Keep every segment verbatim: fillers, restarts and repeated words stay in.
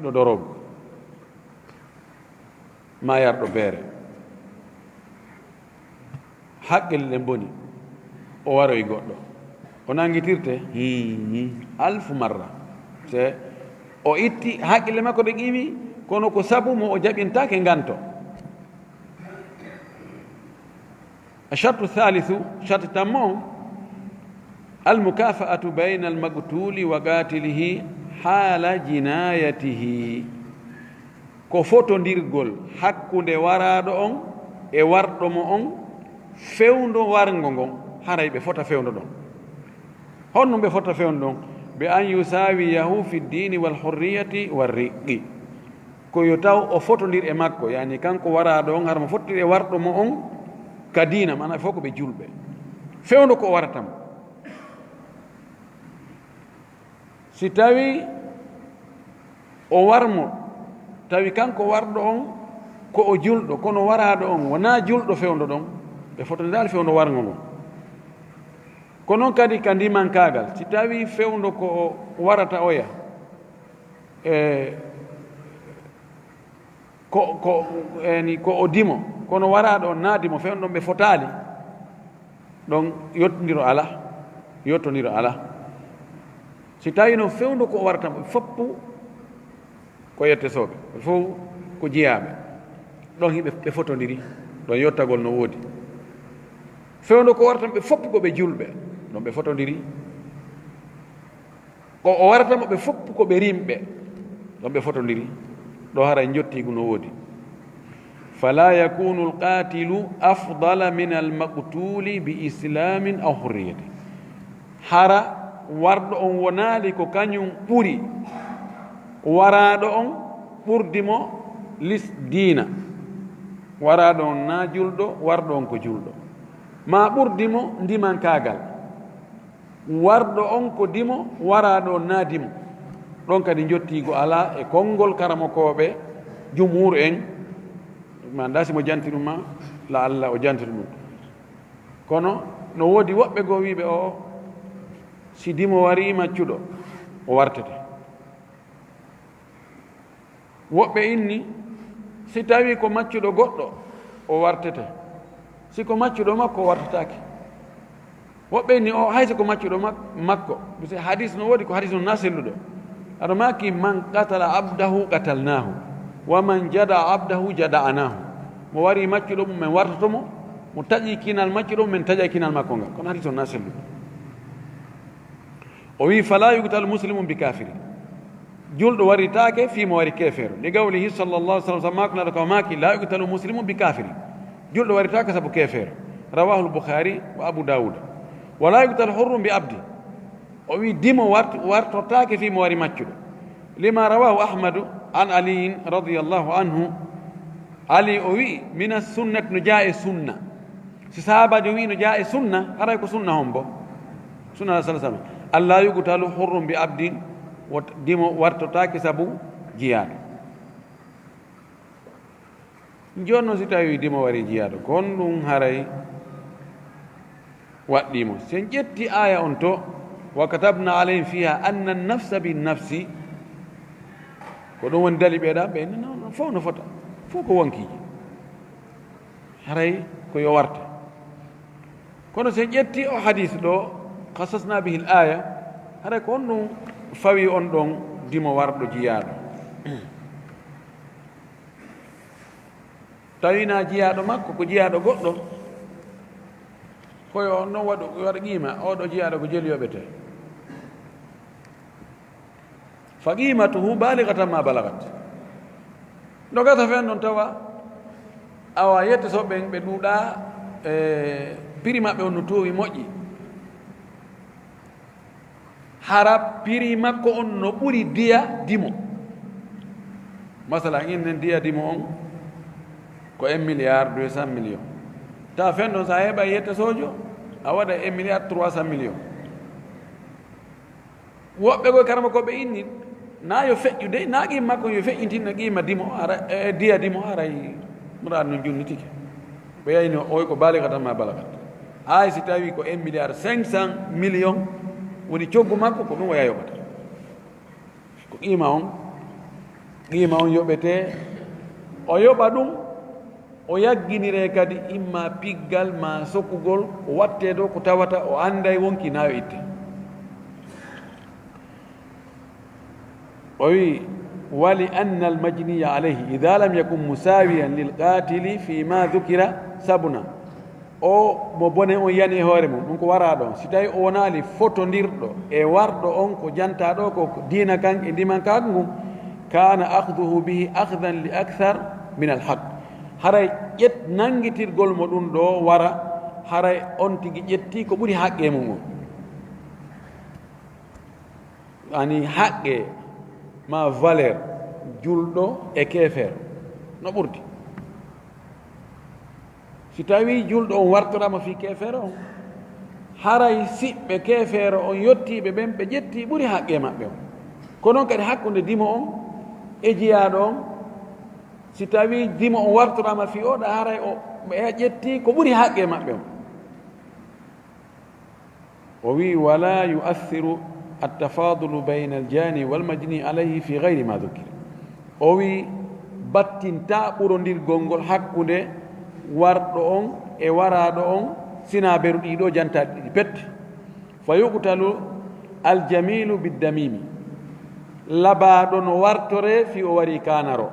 Ɗo dorogu, ma yarɗo beere. Haqqille ɗen boni, o waroyi goɗɗo. O nanngitirte, hmm, alfu marra. Se o itti haqqille makko ɗe qiimi, kono ko sabu mo o jaɓintaake nganto. Ashartu thalithu, sharti tammo on, almukafaatu bayna almaqtuli wa qatilihi haala jinayatihi. Ko fotondirgol hakkunde waraaɗo on e warɗo mo on, fewndo warngo ngon, haray ɓe fota fewndo ɗon. Honno ɓe fota fewndo ɗon? Bi an yusawiyahu fi ddiini wal hurriyati war riqqi. Ko yo taw o fotondir e makko, yani kanko waraaɗo on, hara mo fotondir e warɗo mo on ka diina, maanaam fof ko ɓe julɓe. Fewndo ko o warata mo. Si tawi o warmo, tawi kanko warɗo on ko o julɗo, kono waraaɗo on wonaa julɗo fewndo ɗon, ɓe fotondiraali fewndo warngo ngon. Ko non kadi ka ndimankaagal, si tawi fewndo ko o warata oya, e, ko, ko, yani, ko o dimo, kono waraaɗo on naa dimo, fewndo ɗon ɓe fotaali, ɗon yottondiro alaa, yottondiro alaa. Si tawi noon fewndo ko o warata mo, ɓe foppu ko yettesooɓe, ɓe fof ko jiyaaɓe, ɗon hiɓe, ɓe fotondiri, ɗon yottagol no woodi. Fewndo ko warata ɓe foppu ko ɓe julɓe, ɗon ɓe fotondiri. Ko o warata mo ɓe foppu ko ɓe rimɓe, ɗon ɓe fotondiri, ɗo haray njottiigu no woodi. Fala yakunu alqatilu afdala min almaqtuli bi islamin aw hurriyati. Hara warɗo on wonaali ko kañum ɓuri waraaɗo on ɓurdi mo lis diina. Waraaɗo on naa julɗo, warɗo on ko julɗo. Ma ɓurdi mo ndimankaagal. Warɗo on ko dimo, waraaɗo on naa dimo. Ɗon kadi njottiigo alaa e konngol karamokooɓe jumhuur en. Ma ndaa si mo janti ɗum ma, la Allah o janti ɗum. Kono no woodi woɓɓe goo wiiɓe o, si dimo warii maccuɗo, o wartete. Woɓɓe inni, si tawii ko maccuɗo goɗɗo, o wartete. Si ko maccuɗo makko, o wartataake. Woɓɓe inni, o, hay si ko maccuɗo mak-, makko. Parce que hadis no woodi, ko hadis no naa selluɗo. Aɗa maaki, "Man qatala abdahu qatalnahu, wa man jada abdahu jada'anahu." Mo wari maccuɗo mum, men wartoto mo. Mo taƴi kinal maccuɗo mum, men taƴa kinal makko ngal. Kono hadis on naa selluɗo. O wi, "Fala yuqtalu muslimun bi kafirin." Julɗo waritaake fii mo wari keefeero. Li qawlihi sallallahu alaihi wasallam, sabu maako naɗo ka o maaki, "La yuqtalu muslimun bi kafirin." Julɗo waritaake sabu keefeero. Rawahu al-Bukhari wa Abu Dawud. "Wa la yuqtalu hurrun bi abdi." O wi, "Dimo wart-, wartortaake fii mo wari maccuɗo." Lima rawahu Ahmadu an Aliyin radiyallahu anhu. Ali o wi, "Mina sunnat," no jaa e sunna. Si sahaabaajo wi no jaa e sunna, haray ko sunna hombo? Sunna Rasul sallallahu alaihi wasallam. "Alla yuqtalu hurrun bi abdin," wot-, dimo wartotaake sabu jiyaaɗo. Jooni noon si tawi dimo wari jiyaaɗo, kon ɗum haray waɗɗii mo. Si en ƴetti aaya on to, "Wa katabna alayhim fiha anna nafsa bin nafsi," ko ɗum woni dali ɓeeɗa, ɓe no, no, fof no fota, fof ko wonkiiji. Haray ko yo warte. Kono si en ƴetti o hadis ɗo, qasasna bihi l-aya, haray ko honɗum fawi on ɗon dimo warɗo jiyaaɗo? Tawi na jiyaaɗo makko, ko jiyaaɗo goɗɗo, ko yo on ɗon waɗu, waɗa qiima, oɗo jiyaaɗo ko jeli yoɓete. Fa qimatuhu balighatan ma balagat. No gasa fen noon tawa, awa, yette so ɓen ɓe ɗuuɗa, e, prix maɓɓe on no toowi moƴƴi. Hara prix makko on no ɓuri diya dimo. Masala, innen diya dimo on ko un milliard deux cent millions. Tawa fen ɗon sa heɓa yette sojo, a waɗa un milliard trois cent millions. Woɓɓe koye karama ko ɓe inni, na yo feƴƴu de, na qima makko yo feƴƴintinna qima dimo, ara, e, diya dimo, aray muraad no junnitike. Ɓe yayno oy ko balighatan ma balagat. Hay si tawi ko un milliard cinq cent millions woni coggu makko, ko ɗum o yayoɓata. Ko qima on, Qiima on yoɓetee, o yoɓa ɗum, o yagginiree kadi imma piggal ma sokugol, o wattee dow ko tawata o annday wonki na yo itte. O wi, "Wali anna al majniya alayhi idha lam yakun musawiyan lil qatili fi ma dhukira sabuna." O mo bone on yani e hoore mum, ɗum ko waraaɗo on. Si tawi o wonaali fotondirɗo e warɗo on ko jantaa ɗo ko diina kan e ndimankaaku ngun, kana akhduhu bihi akhdan li akthar min al haq. Haray ƴet-, nanngitirgol mo ɗum ɗo wara, haray on tigi ƴetti ko ɓuri haqqe mum on. Ani haqqe ma valeur julɗo e keefeero no ɓurdi. Si tawii julɗo on wartoraama fii keefeero on, haray siɓɓe keefeero on yottiiɓe ɓen ɓe ƴetti ɓuri haqqe maɓɓe on. Ko non kadi hakkunde dimo on e jiyaaɗo on, si tawii dimo on wartoraama fii oɗa, haray o ɓe ƴetti ko ɓuri haqqe maɓɓe on. O wi, "Wala yu'athiru at-tafadulu bayna al-jani wal majni alayhi fi ghayri ma dhukir." O wi, battinta ɓurondirgol ngol hakkunde warɗo on e waraaɗo on, sina beru ɗiɗo jantaaɗi ɗiɗi pet. Fa yuqtalu al-jamilu bid-damimi. Labaaɗo no wartore fii o wari kaanaro.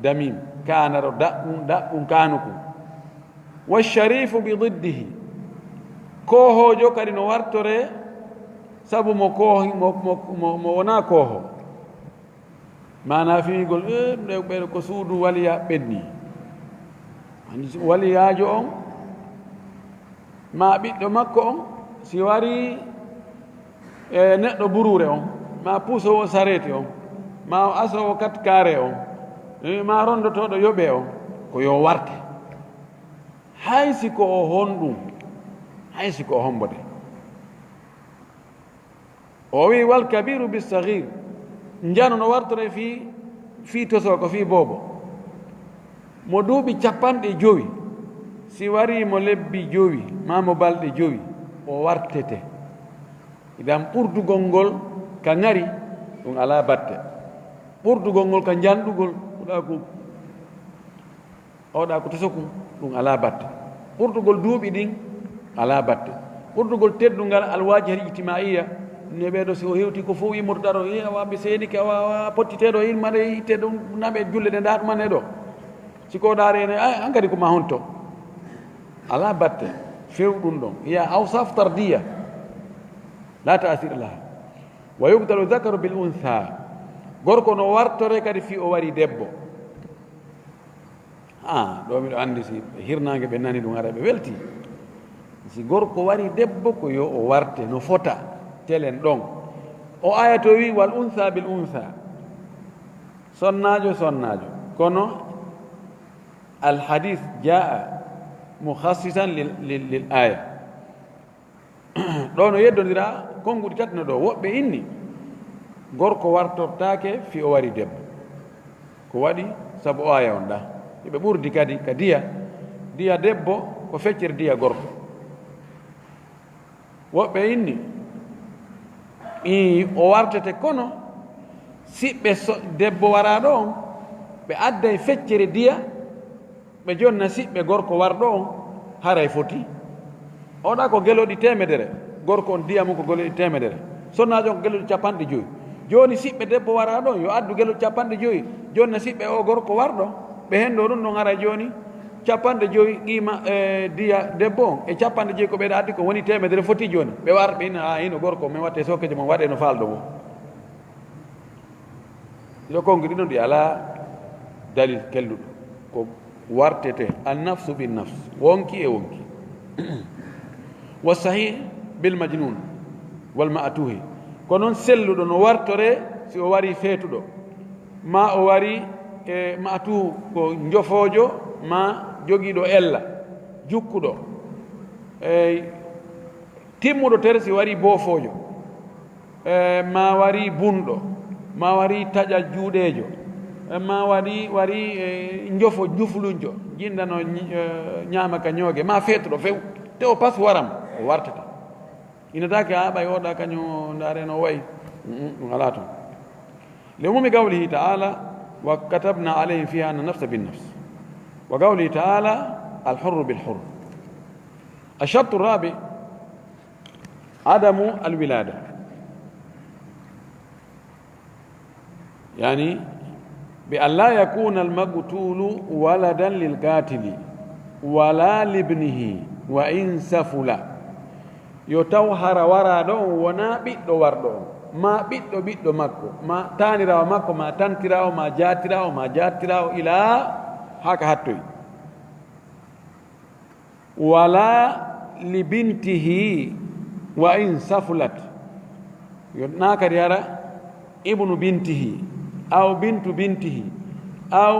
Damim, kaanaro daɓɓum, daɓɓum kaanukun. Wa sharifu bi diddihi. Koohoojo kadi no wartore sabu mo koohi-, mo, mo, mo, mo wonaa kooho. Maanaa fiyigol, "Eh, ɓe, ɓe ko suudu waliya ɓenni." Ani si waliyaajo on, ma ɓiɗɗo makko on, si wari e neɗɗo buruure on, ma puusoowo sareeti on, ma o asoowo katkaare on, eh, ma ronndotooɗo yoɓee on, ko yo warte. Hay si ko o honɗum, hay si ko o hombo de. O wi, "Wal kabiru bis saghir." Njano no wartore fii, fii tosoo ko fii boobo. Mo duuɓi capanɗe jowi, si warii mo lebbi jowi, maa mo balɗe jowi, o wartete. Idan ɓurdugol ngol ka ŋari, ɗum alaa batte. Ɓurdugol ngol ka njanɗugol, ko ɗa ko Oɗa ko to sokku, ɗum alaa batte. Ɓurdugol duuɓi ɗin alaa batte. Ɓurdugol teddungal alwaajihal ijtimaiya, ne ɓeeɗo si o hewti ko fof immorde daro, "Eh, awa ɓe seenike, awa, awa pottiteeɗo, in mbaɗa itte ɗum, naɓe julle ɗe ndaa ɗum ane ɗo." Si ko ɗaare ene, "Ay, hankadi ko ma honto?" Alaa batte, few ɗum ɗon. Iya awsaf tardiya, la taasir laha. Wa yubdalu dhakaru bil untha. Gorko no wartore kadi fii o wari debbo. Ah, ɗo miɗo anndi si hirnaange ɓe nani ɗum ara ɓe welti. Si gorko wari debbo ko yo o warte no fota telen ɗon. O aya to wi wal untha bil untha. Sonnaajo, sonnaajo. Kono al hadith jaa mukhassisan lil, lil, lil aya. Ɗo no yeddondira konnguɗi tati no ɗo. Woɓɓe inni gorko wartortaake fii o wari debbo. Ko waɗi sabu o aya on ɗa. Ɓe ɓurdi kadi ka diya. Diya debbo ko feccere diya gorko. Woɓɓe inni, ii, o wartete kono siɓɓe so-, debbo waraaɗo on, ɓe adday feccere diya, ɓe jonna siɓɓe gorko warɗo on, haray foti. Oɗa ko geloɗi teemedere, gorko on diya mum ko geloɗi teemedere. Sonnaajo on ko geloɗi capanɗe joyi. Jooni siɓɓe debbo waraaɗo on, yo addu geloɗi capanɗe joyi, jonna siɓɓe o gorko warɗo, ɓe henndo ɗum ɗon haray jooni, capanɗe joyi qiima, e, diya debbo on, e capanɗe joyi ko ɓeyɗa addi ko woni teemedere foti jooni. Ɓe warɓe ina, a, hino gorko, min watte sokkeje mum, waɗe no faalɗo mum. Ɗiɗo konngi ɗiɗon ɗi alaa dalil kelluɗo. Ko wartete, an nafsu bin nafs, wonki e wonki. Wa sahih bil majnun wal ma'tuhi. Ko noon selluɗo no wartore si o wari feetuɗo, ma o wari e ma'tuhu ko njofoojo, ma jogiiɗo ella, jukkuɗo. Eey, timmuɗo tere si wari boofoojo, e, ma wari bunɗo, ma wari taƴa juuɗeejo, e, ma wari, wari, e, njofo njuflunjo, jinndano ñ-, e, ñaama ka ñooge, ma feetuɗo few, te o pas waram, o wartata. Ina taake a ɓay oɗa kañum ndaare no wayi. Mm, ɗum alaa toon. Li umumi qawlihi ta'ala, وكتبنا عليهم فيها أن النفس بالنفس، وقوله تعالى: الحر بالحر. الشرط الرابع عدم الولادة، يعني بأن لا يكون المقتول ولدا للقاتل ولا لابنه وإن سفل. Yo taw hara waraaɗo on wonaa ɓiɗɗo warɗo on, maa ɓiɗɗo ɓiɗɗo makko, maa taaniraawo makko, maa tantiraawo, maa jaatiraawo, maa jaatiraawo, ilaa haa ka hattoyi. Wala li bintihi wa in safulat. Yo naa kadi hara ibnu bintihi, aw bintu bintihi, aw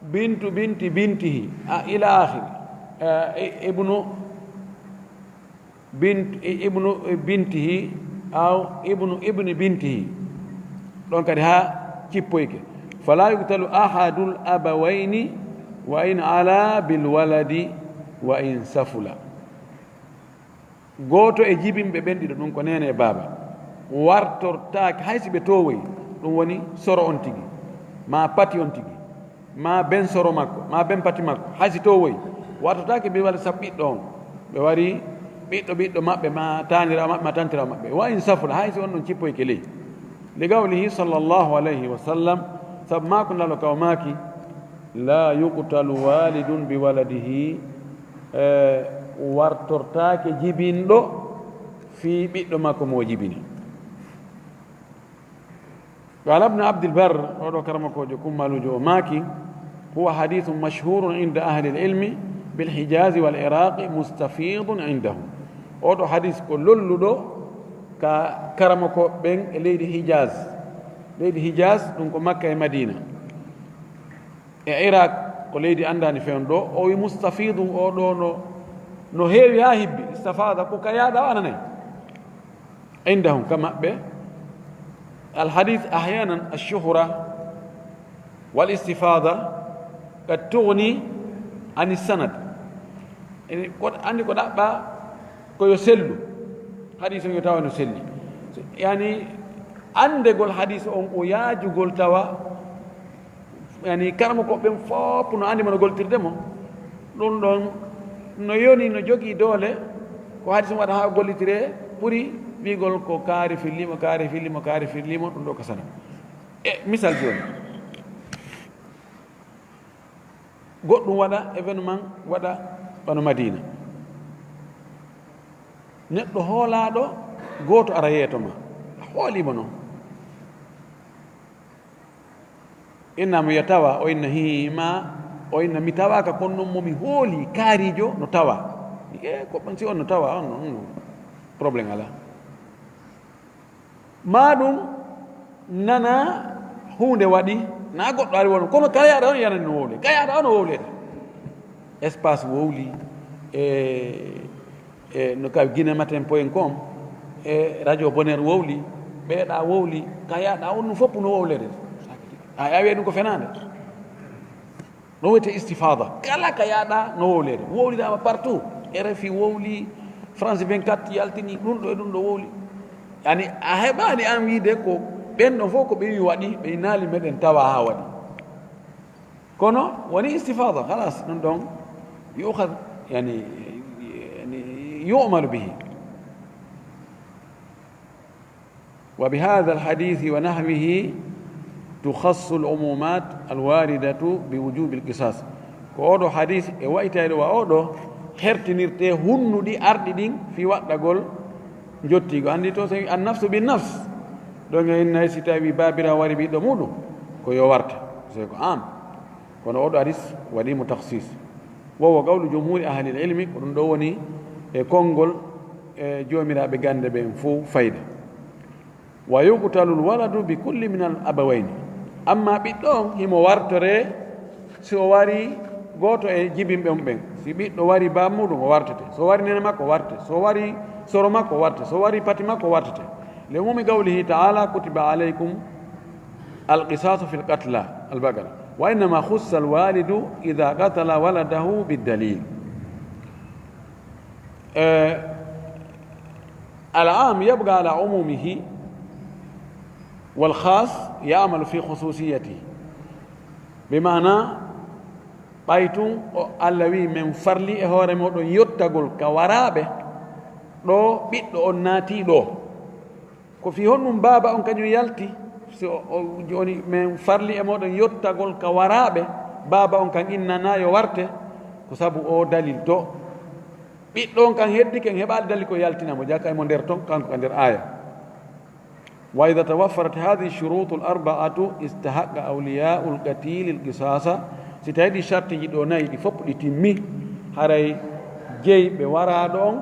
bintu binti bintihi, a, ila akhiri. Eh, i-, ibnu bint-, i-, ibnu bintihi, aw ibnu ibni bintihi. Ɗon kadi haa cippoyke. Fala yuqtalu ahadul abawayni wa in ala bil waladi wa in safula. Gooto e jibinɓe ɓen ɗiɗo, ɗum ko neene e baaba, wartortaake, hay si ɓe toowoyi, ɗum woni soro on tigi, maa pati on tigi, maa ben soro makko, maa ben pati makko, hay si toowoyi, wartortaake ɓe walla sabu ɓiɗɗo on. Ɓe wari ɓiɗɗo ɓiɗɗo maɓɓe, maa taaniraawo maɓɓe, maa tantiraawo maɓɓe. Wa in safula, hay si on ɗon cippoyke ley. Li qawlihi sallallahu alayhi wa sallam, sabu maako Nelaɗo ka o maaki, "La yuqtalu walidun bi waladihi," e, wartortaake jibinɗo fii ɓiɗɗo makko mo o jibini. Qala Ibnu Abdil Barr, oo ɗoo karamokoojo kummaaluujo, o maaki, "Huwa hadiisun mashhuurun inda ahlil ilmi bil Hijaazi wal Iraaqi mustafiidun indahum." Oo ɗoo hadiis ko lolluɗo ka karamokooɓe ɓen e leydi Hijaaz. Leydi Hijaaz, ɗum ko Makka e Madiina. E Irak, ko leydi anndaani feewndo ɗoo, o wi mustafiidun, oo ɗoo no, no heewi haa hibbi. Istafaada ko ka yaaɗa o ananay. Indahum, ka maɓɓe, al hadith ahyanan ash-shuhra wal istifaada qad tughni ani sanad. Ene ko, anndi ko ɗaɓɓa ko yo sellu. Hadith on yo tawa no selli. Yani, anndegol hadith on o yaajugol tawa yani, karamokooɓe ɓen fof no anndi mo no gollitirde mo. Ɗum ɗon no yoni, no jogii doole, ko hadis mo waɗa haa gollitiree, ɓuri wiigol ko kaari fillimo, kaari fillimo, kaari fillimo, ɗum ɗo ko sana. E misal jooni, goɗɗum waɗa, événement waɗa wano Madina. Neɗɗo hoolaaɗo gooto ara yeeto ma, a hoolii mo noon. Inna mo yo tawa, o inna hii ma, o inna mi tawaaka, kono noon mo mi hooli kaariijo no tawa. E ko ɓen si on no tawa, on no, on no problème alaa. Maa ɗum nana huunde waɗi, na goɗɗo ari won, kono kayaaɗa on yanani no wowle, kayaaɗa on no wowlede. Espace wowli, e, e no ka Guinée Matin point com, e radio Bonheur wowli, ɓeeɗa wowli, kayaaɗa on no fof no wowlede. A, a wiya ɗum ko fenaande. No wiyetee istifaada. Kala kayaaɗa no wowlede. Wowliraama partout. R F I wowli, France vingt-quatre yaltini, ɗum ɗo e ɗum ɗo wowli. Yani, a heɓaani an wiide ko ɓen ɗon fof ko ɓe wi waɗi, ɓe naali meɗen tawa haa waɗi. Kono woni istifaada, halas, ɗum ɗon yu'khad, yani, yani, yu'malu bihi. Wa bi hadha al hadith wa nahwihi tukhassu al umumat al waridatu bi wujubi al qisas. Ko oɗo hadith e waytayɗo wa oɗo hertinirte hunnuɗi arɗi ɗin fi waɗɗagol njottiigo. Anndi to so an nafsu bin nafs, ɗon e inna si tawi baabira wari ɓiɗɗo muɗum, ko yo warta, c'est ko am. Kono oɗo hadis waɗi mo takhsis. Wa huwa qawlu jumhuri ahli al ilmi, ko ɗum ɗo woni e konngol e joomiraaɓe gannde ɓen fof fayda. Wa yuqtalu al waladu bi kulli min al abawayni. Amma ɓiɗɗo on, himo wartore si o wari gooto e jibinɓe on ɓen. Si ɓiɗɗo wari baaba muɗum, o wartete. So wari nene makko, o wartete. So wari soro makko, o wartete. So wari pati makko, o wartete. Li umumi qawlihi ta'ala, kutiba alaykum al qisasu fil qatla, al Baqara. Wa innama khussa al walidu idha qatala waladahu bid dalil. Eh, al am yabqa ala umumihi wal khas ya'malu fi khususiyatihi. Bi maana, ɓay tun o Alla wi'i, "Men farli e hoore mooɗon yottagol ka waraaɓe, ɗo ɓiɗɗo on naatii ɗo." Ko fii honɗun baaba on kañun yalti? Si o, o, jooni men farli e mooɗon yottagol ka waraaɓe, baaba on kan innanaa yo warte, ko sabu oo dalil to. Ɓiɗɗo on kan heddike, en heɓaali dalil ko yaltina mo, jaka e mo nder ton, kanko ka nder aaya. وإذا توفرت هذه الشروط الأربعة استحق أولياء القتيل القصاص. Si tawii ɗi sartiiji ɗoo nayi ɗi fof ɗi timmi, haray jeyɓe waraaɗo on,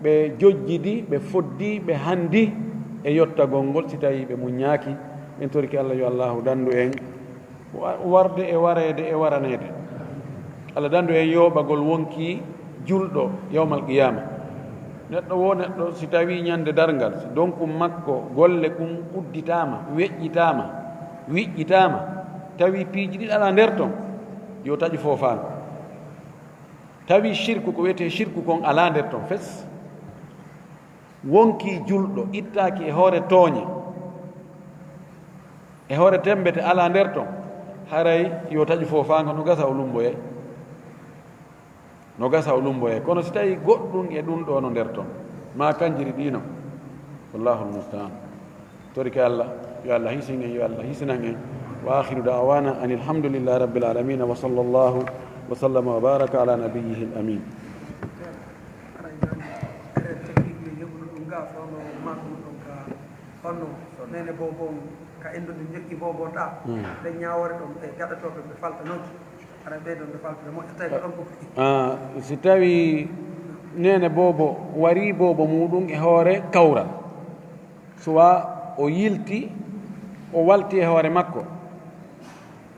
ɓe jojjidi, ɓe foddi, ɓe handi e yottagol ngol, si tawii ɓe muññaaki. En torike Alla yo Allaahu dandu en wa-, warde e wareede e waraneede. Alla dandu en yooɓagol wonkii julɗo yawmal qiyaama. Neɗɗo wo neɗɗo, si tawii ñande darngal, si donkum makko golle kun udditaama, weƴƴitaama, wiƴƴitaama, tawi piiji ɗiɗi alaa nder ton, yo taƴu foofaango. Tawi shirku, ko wiyetee shirku kon alaa nder ton fes. Wonkii julɗo ittaaki e hoore tooñe, e hoore temmbete alaa nder ton, haray yo taƴu foofaango, no gasa o lummboyay. No gasa o lummboyay. Kono si tawii goɗɗun e ɗun ɗoo no nder ton, maa kanjiri ɗii non. Wallaahu l-musta'aan. Torike Alla, yo Alla hisin en, yo Alla hisinan en. Wa aakhiru da'waanaa anil hamdulillaahi rabbil aalamiin. Wa sallallaahu wa sallama wa baaraka alaa nabiyyihil amiin. Haray joni, eɗen tekki min heɓuno ɗum ga, fewndo makko ɗum ka honno, nene bobo on, ka inndo ɗum ñoƴƴi bobo on ɗa. Hmm. Ɓe ñaawore ɗum, ɓe gaɗotooɓe, ɓe falta noon. Haray ɓeydo ɓe falta, ɓe moƴƴa, tawi ko ɗon ko. Ah, si tawi nene bobo wari bobo muɗum e hoore kawral, suwa o yilti, o walti e hoore makko,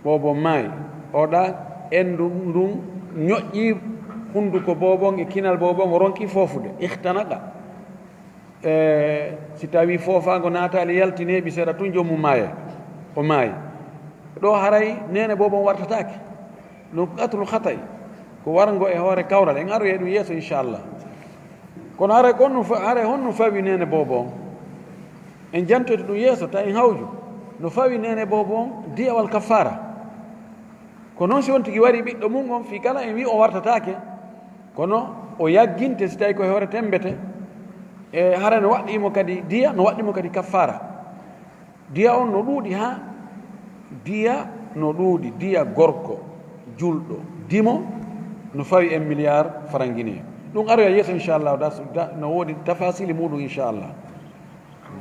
bobo maayi, o ɗa endu ndun ñoƴƴi hunduko bobo on e kinal bobo on, o ronki foofude, ihtanaqa. E, si tawi foofaango naataali, yalti, neeɓi seeɗa tun, joomum maaye, o maayi. Ɗo haray nene bobo on wartataake. Ɗum ko qatlu khata'i, ko warngo e hoore kawral. En aroyay ɗum yeeso, inchallah. Kono haray ko honno fa-, haray honno fawi nene bobo on? En jantoyto ɗum yeeso, tawi en hawju. No fawi nene bobo on, diya wal kaffara. Ko noon si on tigi wari ɓiɗɗo mum on, fii kala en wi o wartataake, kono o yagginte si tawi ko e hoore temmbete, e hara no waɗɗii mo kadi diya, no waɗɗii mo kadi kaffara. Diya on no ɗuuɗi haa, diya no ɗuuɗi, diya gorko julɗo dimo no fawi en milliard farangini. Ɗum aroya yeeso, inchallah, da, da, no woodi tafasili muɗum, inchallah.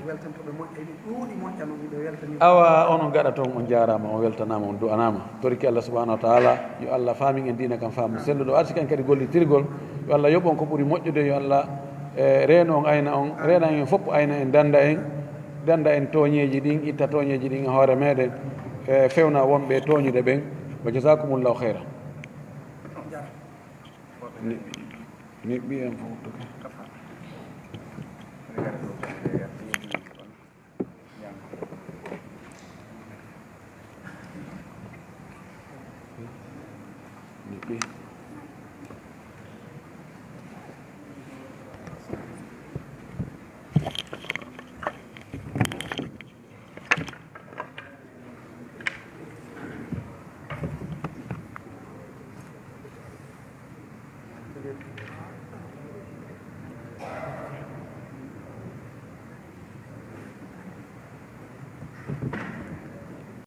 Weltantoɓe moƴƴa, eɓe ɗuuɗi moƴƴa noon, miɗo weltani. Awa, onon gaɗa toon, on jaaraama, on weltanaama, on du'anaama. Toriki Allah subhanahu wa taala, yo Allah faamin en diina kan faamu selluɗo, arsikan kadi gollitirgol. Yo Allah yoɓ on ko ɓuri moƴƴude, yo Allah, eh, reenu on, ayna on, reena en fof, ayna en, dannda en, dannda en tooñeeji ɗin, itta tooñeeji ɗin e hoore meɗen, eh, fewna wonɓe tooñude ɓen. Wa jazakumullahu khayra. Neɓɓi en fof toke. Neɓɓi.